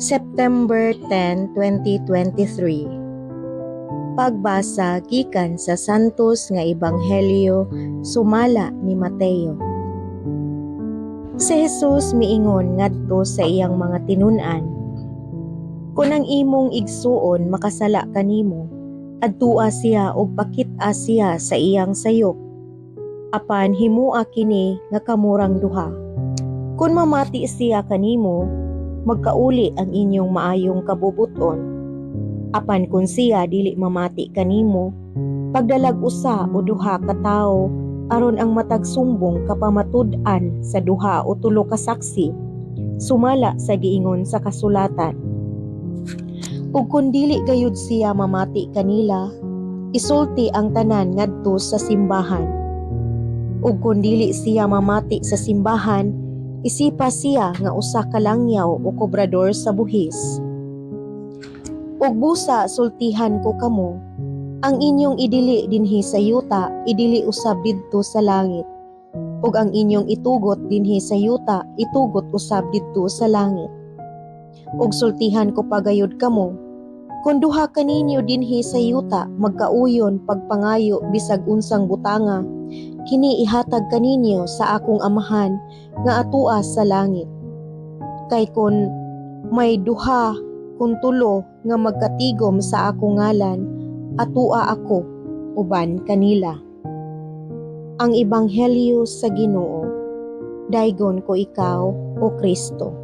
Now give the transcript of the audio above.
September 10, 2023. Pagbasa gikan sa Santos nga Ebanghelyo sumala ni Mateo. Si Jesus miingon ngadto sa iyang mga tinun-an, "Kung ang imong igsuon makasala kanimo, adtua siya ug pakit-a siya sa iyang sayop. Apan himua kini nga kamurang duha. Kung mamati siya kanimo, magkauli ang inyong maayong kabubut-on. Apan kung siya dili mamati kanimo, pagdalag usa o duha ka tawo aron ang matag sumbong kapamatud-an sa duha o tulo ka saksi, sumala sa giingon sa kasulatan. Ug kung dili gayud siya mamati kanila, isulti ang tanan ngadto sa simbahan. Ug kung dili siya mamati sa simbahan, isipa siya nga usa ka langyaw o kobrador sa buhis. Ug busa sultihan ko kamo, ang inyong idili dinhi sa yuta, idili usab didto sa langit. Ug ang inyong itugot dinhi sa yuta, itugot usab didto sa langit. Ug sultihan ko pagayod kamo, kung duha kaninyo dinhi sa yuta magkauyon pagpangayo bisag unsang butanga, kini ihatag kaninyo sa akong Amahan nga atua sa langit. Kay kon may duha kon tulo nga magkatigom sa akong ngalan, atua ako uban kanila." Ang Ebanghelyo sa Ginoo. Daygon ko ikaw, o Kristo.